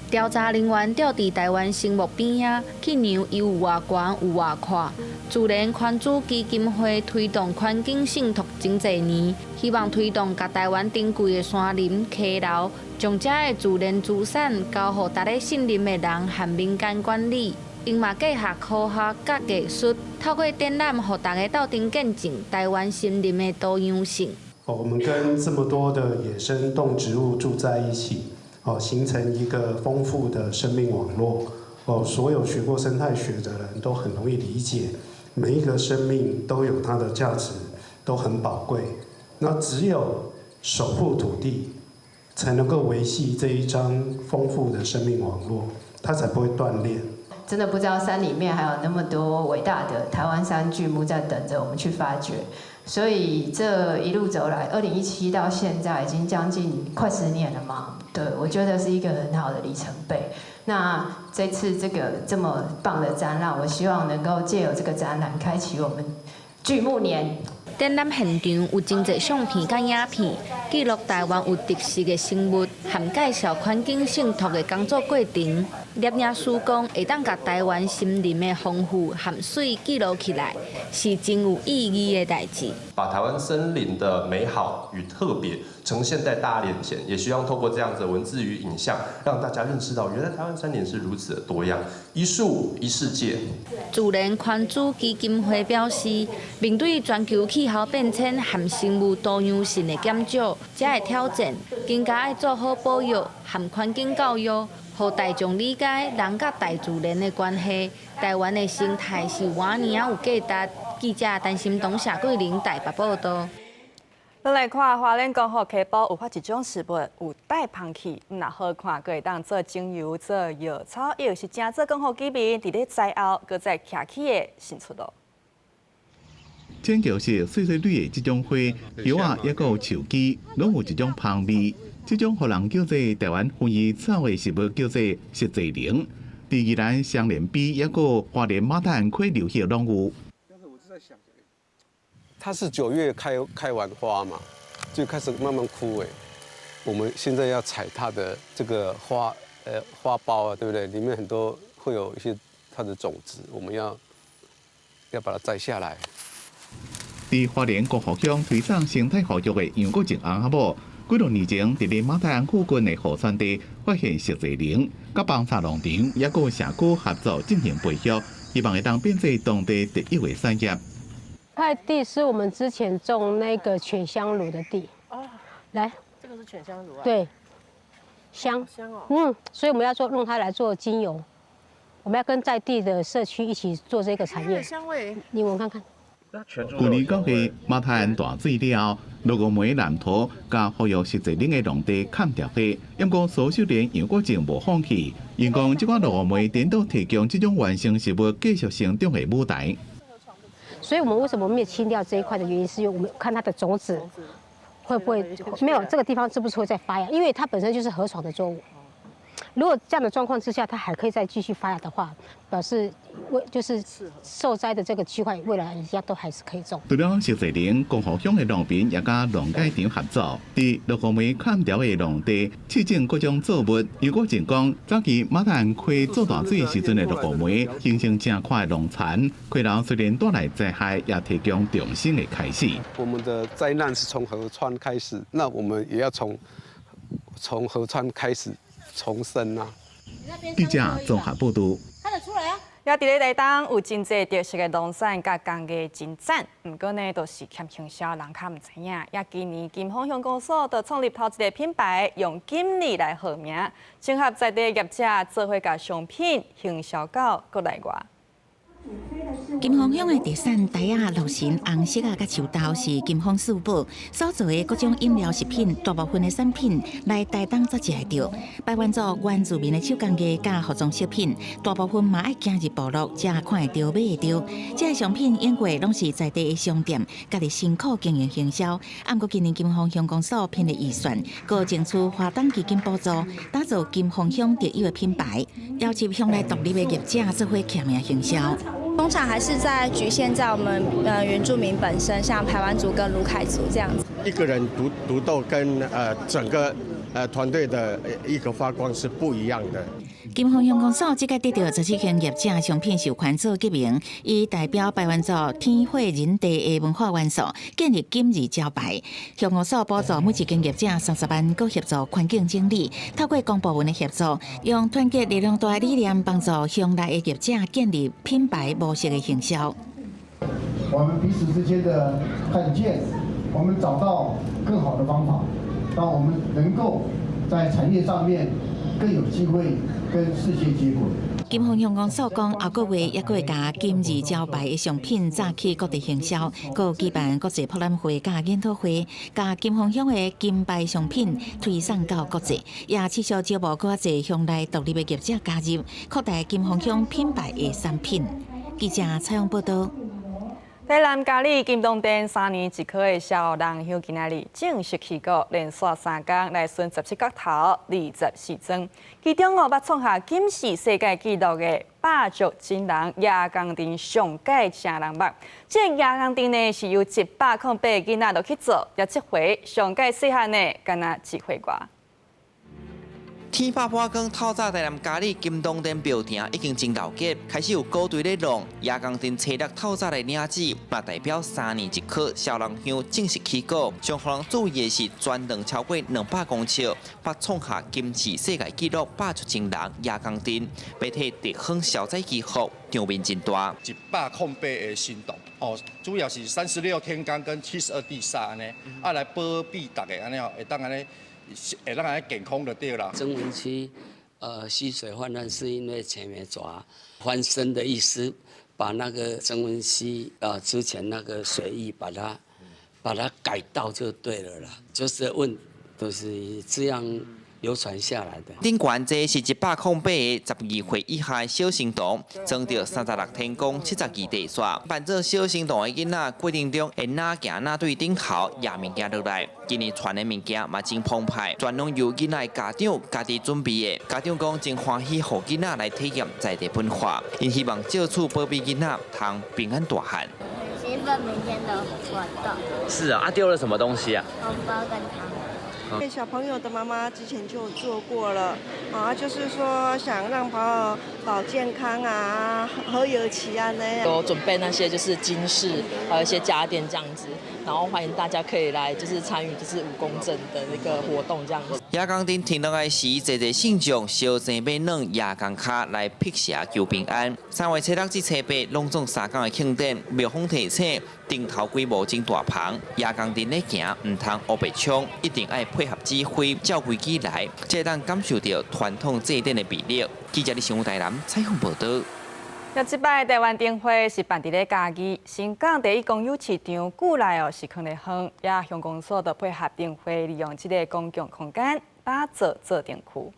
調查人員吊佇台灣生物邊仔，去量伊有偌懸有偌闊。自然環主基金會推動環境信託真濟年，希望推動共台灣珍貴的山林、溪流，將遮的自然資產交予值得信任的人和民間管理。𪜶嘛結合科學佮藝術，透過展覽，予大家鬥陣見證台灣森林的多樣性。我們跟這麼多的野生動植物住在一起，哦，形成一個豐富的生命網絡。哦，所有學過生態學的人都很容易理解，每一個生命都有它的價值，都很寶貴。那只有守護土地，才能夠維繫這一張豐富的生命網絡，它才不會斷裂。真的不知道山裡面還有那麼多偉大的台灣山巨木在等着我們去發掘。所以這一路走來，2017到現在已經將近快10年了嘛。對，我覺得是一個很好的里程碑。那這次這個這麼棒的展覽，我希望能夠借由這個展覽，開啟我們巨木年。展覽現場有真濟相片佮影片，記錄台灣有特色的生物，含介紹環境信託的工作過程。攝影師講，會當共台灣森林的豐富和媠記錄起來，是真有意義的代誌。把台灣森林的美好與特別呈現在大家眼前，也希望透過這樣子的文字與影像，讓大家認識到原來台灣森林是如此的多樣，一樹一世界。自然環主基金會表示，面對全球氣候變遷和生物多樣性的減少，這个挑戰，更加愛做好保育和環境教育，予大眾理解人佮大自然的關係。台灣的生態是偌爾有價值。記者陳心東、謝桂玲台北報道。咱來看花蓮光復溪埔有發一種食物有帶芳氣，毋但好看，閣會當做精油、做藥草，抑是誠做光復居民佇咧栽後，閣再徛起的新出路。淺橘色、媠媠綠的這種花，葉仔抑閣有樹枝，攏有一種芳味。這種予人叫做台灣薰衣草的植物叫做實際靈。佇宜蘭雙連埤，抑閣花蓮馬太鞍溪流域攏有。它是9月開完花嘛，就開始慢慢枯萎。我們現在要採它的這個花苞啊，對不對？裡面很多會有一些它的種子，我們要把它摘下來。佇花蓮國湖鄉推廣生態保育的楊國靜翁仔某，幾若年前佇咧馬太鞍附近的河川地發現石濟龍，佮幫查農場抑閣社區合作進行培育，希望會當變做當地特有的產業。塊地是我們之前種那個犬香爐的地。哦，來，這個是犬香爐啊。對，香香哦。嗯，所以我們要做用它來做精油，我們要跟在地的社區一起做這個產業。香味，你聞看看。舊年9月，馬太鞍大水了後，鱸魚梅藍圖佮復育石濟龍的農地砍掉去，毋過蘇秀蓮楊國靜無放棄，𪜶講這款鱸魚梅顛倒提供這種原生植物繼續成長的舞台。所以，我們為什麼沒有清掉這一塊的原因，是因為我們看它的種子會不會沒有這個地方是不是會再發芽？因為它本身就是河床的作物。如果這樣的狀況之下，它還可以再繼續發芽的話，表示未就是受災的這個區塊，未來一樣都還是可以種。除了石濟龍，光復鄉的農民也佮農改場合作，佇鱸魚梅砍掉的農地試種各種作物。楊國靜講，早期馬太鞍溪做大水時陣的鱸魚梅形成誠寬的農田，溪流雖然帶來災害，也提供重生的開始。我們的災難是從河川開始，那我們也要從河川開始重生啊！記者綜合報導。看得出來啊！也佇咧台東有真濟特色的農產佮工藝真讚，毋過呢，都是欠行銷，人較毋知影。也今年金峰鄉公所就創立頭一个品牌，用錦鯉來號名，整合在地業者做伙共商品行銷到國內外。金峰鄉的特產袋仔、洛神、紅色仔佮樹豆是金峰四寶，所做的各種飲料食品，大部分的產品來台東才食會著。排灣族原住民的手工藝佮盒裝食品，大部分嘛愛行入部落才看會著買會著。這个商品用過攏是在地的商店，家己辛苦經營行銷。毋過今年金峰鄉公所編列預算，閣爭取華東基金補助，打造金峰鄉特有的品牌，邀集鄉內獨立的業者做伙聯名行銷。工廠還是在局限在我們原住民本身，像排灣族跟魯凱族這樣子。一個人獨鬥跟整個團隊的一個發光是不一樣的。金峰鄉公所這屆得著17間業者商品授權做結盟，以代表排灣族天火人地的文化元素，建立錦鯉招牌。鄉公所補助每一間業者30萬，閣協助環境整理，透過公部門的協助，用團結力量大的理念，幫助鄉內的業者建立品牌模式的行銷。我們彼此之間的看見，我們找到更好的方法，讓我們能夠在產業上面更有機會跟世界接軌。金峰鄉公所講，後個月抑閣會共錦鯉招牌的商品早去各地行銷，閣舉辦國際博覽會佮研討會，共金峰鄉的金牌商品推送到國際，也持續招募閣較濟鄉內獨立的業者加入，擴大金峰鄉品牌的產品。記者採訪報導。台南佳里金龍殿3年一考的痟人香今仔日正式起鼓，連續3工來巡17角頭24尊，其中哦，捌創下金氏世界紀錄的百足真人蜈蚣陣上蓋成人目。這个蜈蚣陣呢，是由108个囡仔落去做，也這回上蓋細漢的，敢若1歲外。天拍破光，透早台南佳里金龍殿廟埕已經真鬧熱，開始有鼓隊咧弄，蜈蚣陣初六透早來領旨，嘛代表3年一考痟人香正式起鼓。上予人注意的是，全長超過200公尺，捌創下金氏世界紀錄百足真人蜈蚣陣，欲替地方消災祈福，場面真大。108個神童哦，主要是36天罡跟72地煞按呢，啊來保庇大家按呢吼，會當按呢。會當按呢健康就對啦。曾文溪，溪水泛濫是因為前面抓翻身的意思，把那個曾文溪啊之前那個水域把它改道就對了啦。就是問，都是這樣。流傳下來的。頂懸這是108個12歲以下小神童，裝著36天宮、72地煞，扮做小神童的囡仔過程中會哪行哪對頂頭掖物件落來。今年傳的物件嘛真澎湃，全攏由囡仔家長家己準備的。家長講真歡喜，予囡仔來體驗在地文化，𪜶希望藉此保庇囡仔通平安大漢。很興奮明天的活動。是啊，啊丟了什麼東西啊？紅包跟糖。小朋友的媽媽之前就做過了，啊，就是說想讓寶保健康啊，好有氣啊那樣。有準備那些就是金飾，還有一些家電這樣子，然後歡迎大家可以來就是參與就是蜈蚣鎮的那個活動這樣子。野公燈停落來時，濟濟信眾燒生馬軟野公跤來辟邪求平安。3月初6至初8，攏總三工的慶典，廟方提醒燈頭規模真大棚，野公燈咧行，毋通烏白衝，一定愛配合指揮，照規矩來，才會當感受著傳統祭典的魅力。記者李新武台南採訪報導。這擺台灣燈會是辦佇咧嘉義新港第一公有市場，古來哦是囥咧遠，也鄉公所就配合燈會，利用這个公共空間打造做燈區。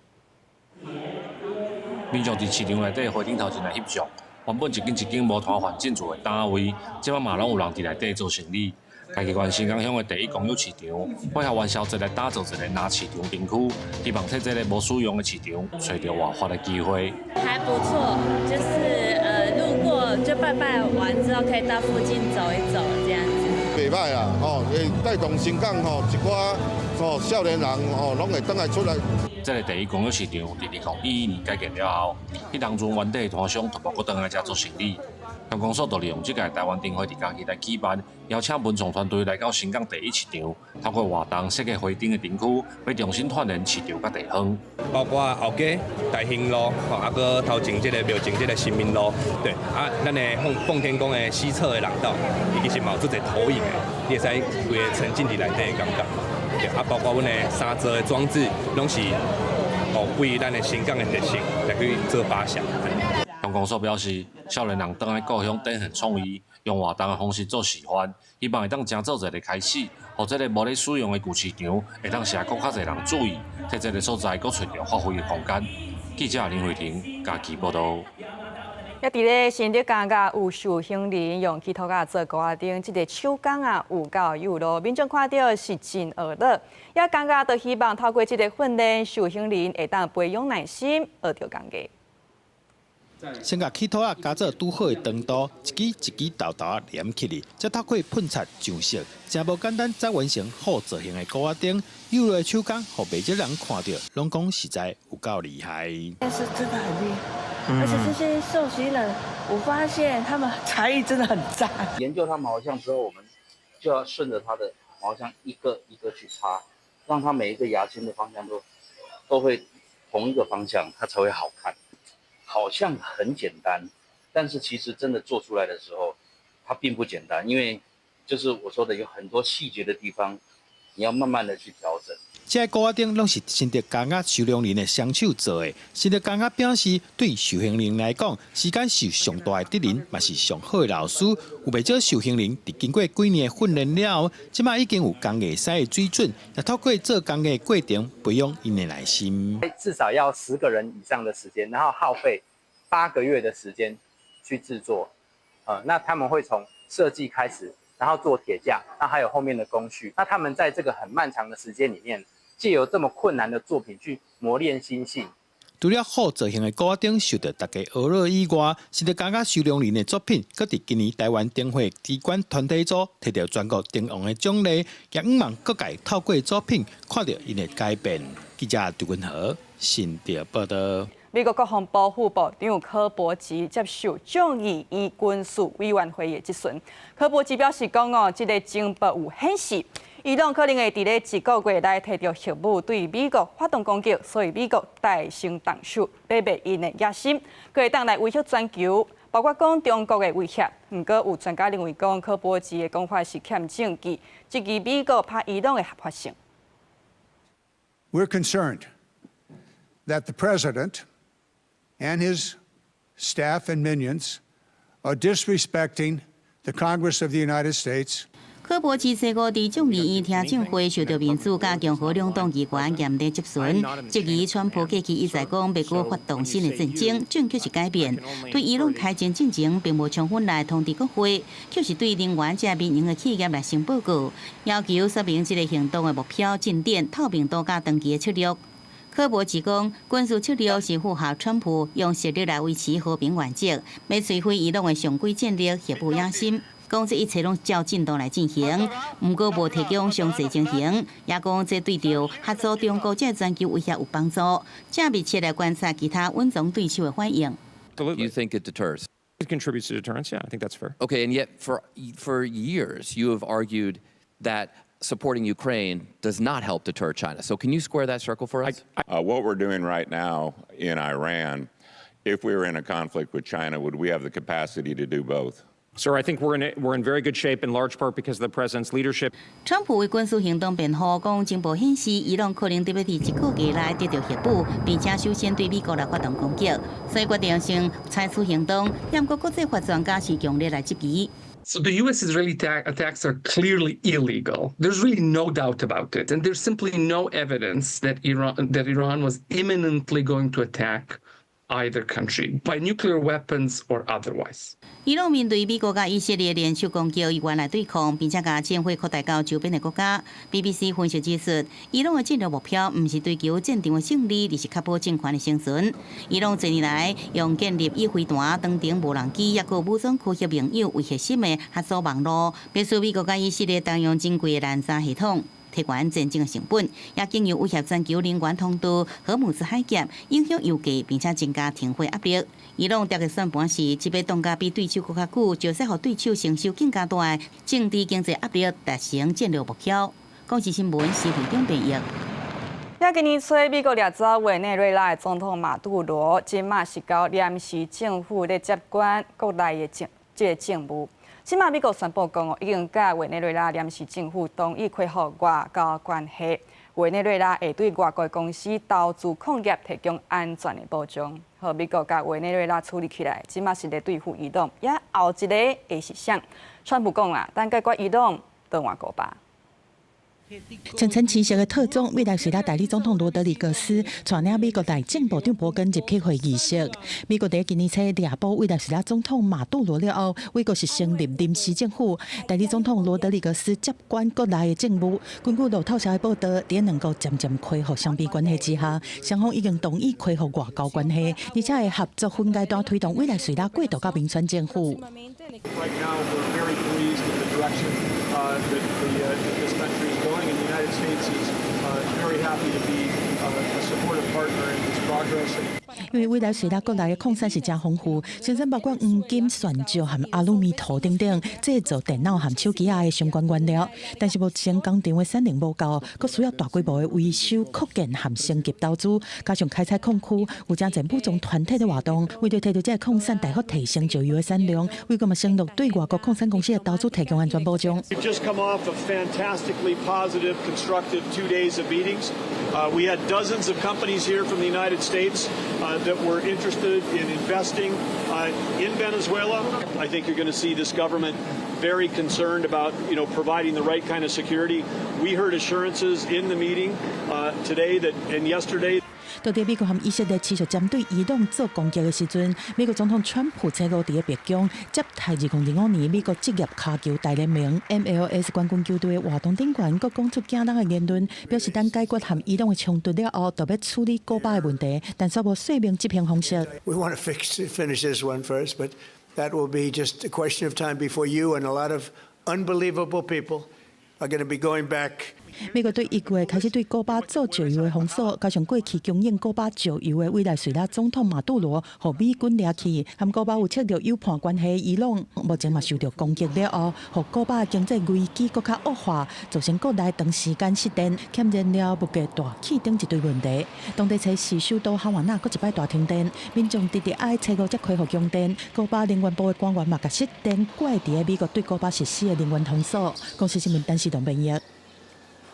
民眾佇市場內底花燈頭前來翕相，原本一間一間無攤販進駐的單位，這擺嘛攏有人佇內底做生意。嘉義縣新港鄉的第一公有市場，配合元宵節來打造一个臨市場燈區，希望替這个無使用的市場揣著活發的機會。還不錯，就是路過就拜拜完之後，可以到附近走一走，這樣子。袂䆀啦，吼，會帶動新港吼一寡吼少年人吼，攏會轉來出來。這个第一公有市場佇2011年改建了後，彼當陣原底的攤商就無閣轉來遮做生意。鄉公所就利用這屆台灣燈會佇嘉義來舉辦，邀請文創團隊來到新港第一市場，透過活動設計花燈的燈區，欲重新串聯市場佮地方。包括後街大興路，吼，啊，閣頭前這个廟前這个新民路，對，啊，咱的奉奉天宮的西側的廊道，伊其實嘛有做一個投影的，你會使規个沉浸佇內底的感覺。對，啊，包括阮的三座的裝置，攏是哦為咱的新港的特色來去做發想。鄉公所表示，少年人轉來故鄉展現創意，用活動的方式做示範，希望會當成做一个開始，予這个無咧使用的舊市場，會當吸閣較濟人注意，替這个所在閣揣著發揮的空間。記者林慧婷嘉義報導。也佇咧新竹感覺有壽興人用起土仔做孤仔燈，這个手工啊有夠有路，民眾看著是真呵樂。也感覺就希望透過這个訓練，壽興人會當培養耐心，學著工藝。先共起土仔加做拄好的長度，一支一支沓沓仔黏起來，再透過噴漆上色，誠無簡單，才完成好造型的孤仔燈。幼的手工，予袂少人看著，攏講實在有夠厲害。但是真的很厲害，而且這些受刑人，我發現他們才藝真的很讚。研究他毛像之後，我們就要順着他的毛像一個一個去插，讓他每一個牙籤的方向都會同一個方向，它才會好看。好像很簡單，但是其實真的做出來的時候，它並不簡單，因為就是我說的有很多細節的地方，你要慢慢的去調整。這个孤仔燈攏是新竹工藝收容人的雙手做的。新竹工藝表示，對受刑人來講，時間是上大的敵人，嘛是上好的老師。有袂少受刑人佇經過幾年的訓練了後，這擺已經有工藝師的水準，也透過做工藝過程培養𪜶的耐心。至少要10個人以上的時間，然後耗費8個月的時間去製作。那他們會從設計開始，然後做鐵架，那還有後面的工序。那他們在這個很漫長的時間裡面，藉由這麼困難的作品去磨練心性。除了好造型的孤仔燈受到大家呵樂以外，新竹工藝收容人的作品，閣佇今年台灣燈會機關團體組摕著全國燈王的獎勵，也向望各界透過作品看著𪜶的改變。記者張文和新竹報導。美國國防部副部長柯伯吉接受眾議院軍事委員會的質詢，柯伯吉表示講哦，這个情報有顯示，伊朗可能會佇咧一個月內提著核武對美國發動攻擊，所以美國愛先動手，打滅𪜶的野心，閣會當來威脅全球，包括講中國的威脅。毋過有專家認為講，柯伯吉的講法是欠證據，質疑美國拍伊朗的合法性。 We're concerned that the president and his staff and minions are disrespecting the Congress of the United States. 柯博智初五佇眾議院聽證會受到民主佮共和兩黨議員嚴厲質詢，質疑川普過去一再講欲閣發動新的戰爭，證據是改變。對伊朗開戰進前，並無充分來通知國會，卻是對能源這民營的企業來先報告，要求說明這个行動的目標、進展、透明度佮長期的策略。柯博智講，軍事策略是符合川普用實力來維持和平原則，欲摧毀伊朗的上軌戰略核武野心。講這一切攏照進度來進行，毋過無提供詳細情形，也講這對著嚇阻中國這全球威脅有幫助。正密切來觀察其他穩裝對手的反應。 You think it deters? It contributes to deterrence. Yeah, I think that's fair. Okay, and yet for years you have argued that supporting Ukraine does not help deter China. So can you square that circle for us? What we're doing right now in Iran, if we were in a conflict with China, would we have the capacity to do both? Sir, I think we're in very good shape, in large part because of the president's leadership. 川普為軍事行動辯護，講情報顯示伊朗可能欲佇一個月內得著核武，並且首先對美國來發動攻擊，所以決定先採取行動。毋過國際法專家是強烈來質疑。 So the U.S. Israeli attacks are clearly illegal. There's really no doubt about it, and there's simply no evidence that Iran was imminently going to attack either country by nuclear weapons or otherwise. 伊朗面對美國佮以色列聯手攻擊，伊願來對抗，並且共戰火擴大到周邊的國家。BBC 分析指出，伊朗的戰略目標毋是追求戰場的勝利，而是確保政權的生存。伊朗近年來用建立以飛彈、長程無人機，抑閣武裝科學盟友為核心的合作網路，迫使美國佮以色列動用珍貴的攔截系統，提懸戰爭的成本，也經由威脅全球能源通道、荷姆茲海峽，影響油價，並且增加停火壓力。伊朗捏的算盤是，這擺擋甲比對手閣較久，就使予對手承受更加大的政治經濟壓力，達成戰略目標。公視新聞視頻中編譯。也今年初，美國掠走委內瑞拉的總統馬杜羅，這馬是交臨時政府咧接管國內的政這个政務。這馬美國宣布講，已經佮委內瑞拉臨時政府同意恢復外交關係。委內瑞拉會對外國公司投資礦業提供安全的保障。好，美國共委內瑞拉處理起來，這馬是咧對付伊朗，也後一個會是誰？川普講啦，等解決伊朗，就換古巴。穿淺青色的套裝，委內瑞拉代理總統羅德里格斯帶領美國內政部長伯根入去會議室。美國佇今年初掠捕委內瑞拉總統馬杜羅了後，美國是成立臨時政府，代理總統羅德里格斯接管國內的政務。根據路透社的報道，佇兩國漸漸恢復雙邊關係之下，雙方已經同意恢復外交關係，而且會合作分階段推動委內瑞拉過渡到民選政府。 Right now, we're very pleased with the direction that this country is going, and the United States is very happy to be a supportive partner in this progress. 因為委內瑞拉國內的礦產是誠豐富，生產包括黃金、鑽石和阿魯米塗等等，製造電腦和手機仔的相關原料。但是目前工廠的產能無夠，閣需要大規模的維修、擴建和升級投資，加上開採礦區有誠濟武裝團體的活動，為著提著這个礦產大幅提升石油的產量，美國嘛承諾對外國礦產公司的投資提供安全保障。 We've just come off of fantastically positive, constructive 2 days of meetings. We had dozens of companies here from the United States that were interested in investing in Venezuela. I think you're going to see this government very concerned about providing the right kind of security. We heard assurances in the meeting today that and yesterday. 到底美國和以色列持續針對伊朗做攻擊的時陣，美國總統川普初五佇咧白宮接待2025年美國職業跤球大聯盟 MLS 冠軍球隊的活動頂懸，閣講出驚人的言論，表示等解決和伊朗的衝突了後，就欲處理古巴的問題，但煞無說明執行方式。 We want to finish this one first, but that will be just a question of time before you and a lot of unbelievable people are going to be going back. 美國對1月開始對古巴做石油的封鎖，加上過去供應古巴石油的委內瑞拉總統馬杜羅，予美軍掠去，和古巴有策略友伴關係，伊朗目前嘛受著攻擊了後，予古巴的經濟危機閣較惡化，造成國內長時間失電、欠燃料、物價大起等一堆問題。當地初四首都哈瓦那閣一擺大停電，民眾直直愛初五才恢復供電。古巴能源部的官員嘛共失電怪佇咧美國對古巴實施的能源封鎖。公視新聞陳時東編譯。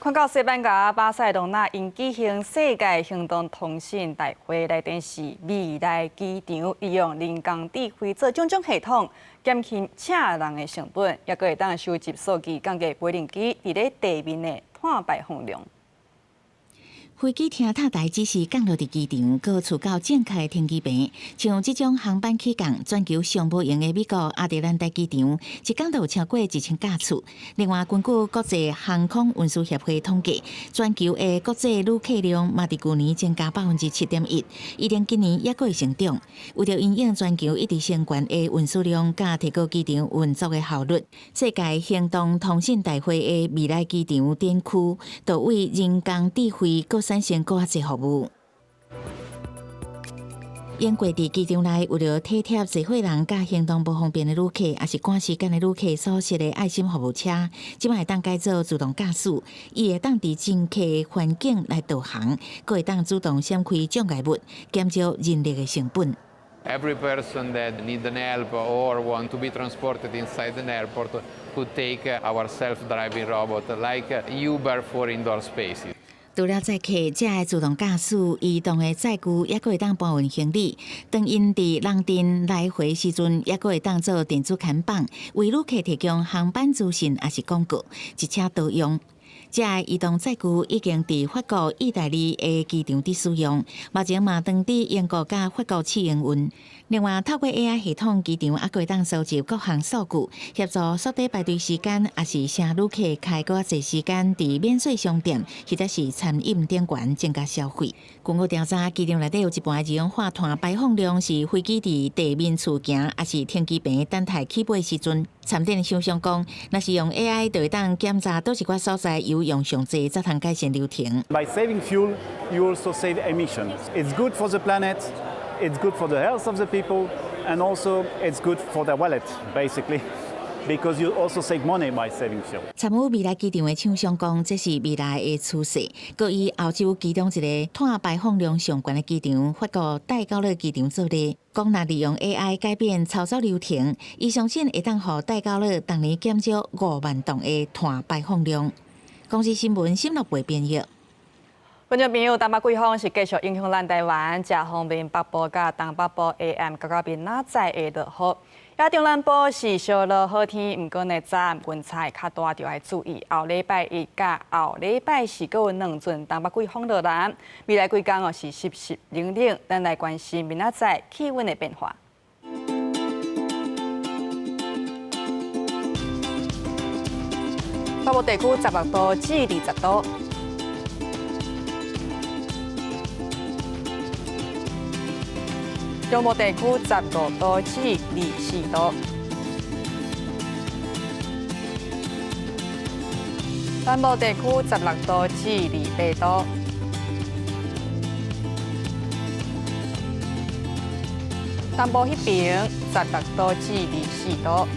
看到西班牙巴塞隆納𪜶舉行世界行動通信大會，內底是未來機場利用人工智慧做種種系統，減輕請人的成本，抑閣會當收集數據，降低無人機佇咧地面的碳排放量。飛機停塔台只是降落佇機場，閣觸到正確的停機坪。像這種航班起降，全球上無閒的美國亞特蘭大機場，一工就有超過1000架次。另外，根據國際航空運輸協會統計，全球的國際旅客量嘛佇舊年增加7.1%，預定今年猶閣會成長。為著因應全球一直升懸的運輸量，佮提高機場運作的效率，世界行動通信大會的未來機場展區，就為人工智慧閣產生閣較濟服務。英國佇機場內為著體貼濟歲人佮行動無方便的旅客，抑是趕時間的旅客所設的愛心服務車，這擺會當改做自動駕駛，伊會當佇正確環境來導航，閣會當主動閃開障礙物，減少人力的成本。 Every person that need an help or want to be transported inside an airport could take our self-driving robot, like Uber for indoor spaces. 除了載客，這个自動駕駛移動的載具，猶閣會當搬運行李。當𪜶佇人陣來回時陣，猶閣會當做電子看板，為旅客提供航班資訊，抑是廣告，一車多用。這个移動載具已經佇法國、意大利的機場佇使用，目前嘛當佇英國佮法國試營運。另外，透過 AI 系統，機場猶閣會當收集各項數據，協助縮短排隊時間，抑是省旅客開閣較濟時間佇免稅商店，或者是餐飲頂懸增加消費。根據調查，機場內底有一半二氧化碳排放量是飛機佇地面趨行，抑是停機坪等待起飛時陣。參展廠商講，若是用 AI 就會當檢查佗一寡所在油用上濟，才通改善流程。 By saving fuel, you also save emissions. It's good for the planet, it's good for the health of the people, and also it's good for their wallet, basically, because you also save money by saving fuel. 參與未來機場的廠商講，這是未來的趨勢。閣以歐洲其中一个碳排放量上懸的機場，法國戴高樂機場做例，講若利用 AI 改變操作流程，伊相信會當予戴高樂逐年減少5萬噸的碳排放量。公視新聞沈樂培編譯。觀眾朋友，東北季風是繼續影響咱台灣，誠方便北部佮東北部 AM 佮佮明仔載會落雨。也中南部是小落好天，毋過呢早暗溫差會較大，就愛注意。後禮拜一佮後禮拜四閣有兩陣東北季風落來，未來幾工哦是濕濕冷冷，咱來關心明仔載氣溫的變化。北部地區16度至20度。中部地區15度至24度，南部地區16度至28度，東部彼邊16度至24度，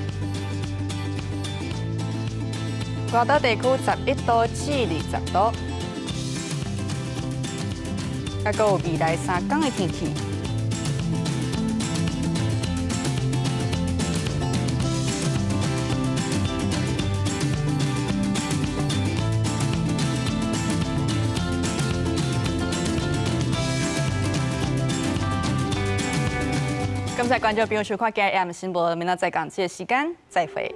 外島地區11度至20度，抑閣有未來3工的天氣。感謝觀眾朋友收看今日新聞，明仔載仝這个時間再會。